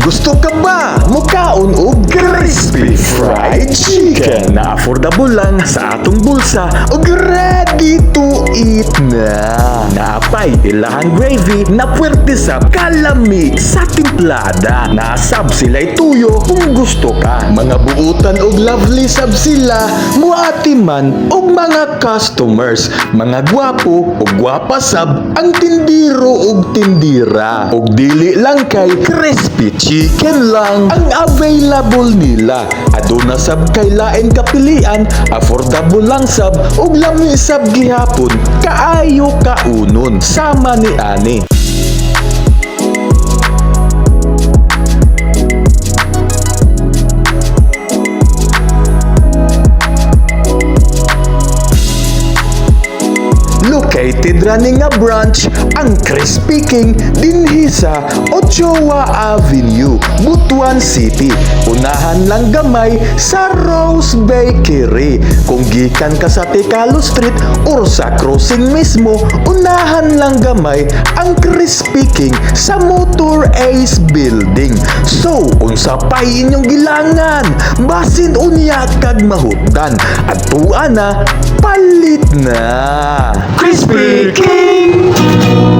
Gusto ka ba mukaon og crispy fried chicken na affordable lang sa atong bulsa ug ready to eat na? Naapay ilahang gravy na puwerte sa kalami sa timplada. Nasab sila'y tuyo kung gusto ka. Mga buutan og lovely sab sila, muati man og mga customers. Mga gwapo ug gwapa sab ang tindiro ug tindira. Ug dili lang kay crispy chicken lang ang available nila. Aduna sab kay lain kapilian, affordable lang sab ug lami sab gihapon kaayo kaunon. Sama ni ani. Located ra ni nga branch ang Crispy King dinhi sa Ochoa Avenue, Butuan City. Unahan lang gamay sa Rose Bakery. Kung gikan ka sa Ticalo Street or sa crossing mismo, unahan lang gamay ang Crispy King sa Motor Ace Building. So, unsa pa'y inyong gilangan? Basin unya kag mahutdan. Adtua na, palit na. Crispy King!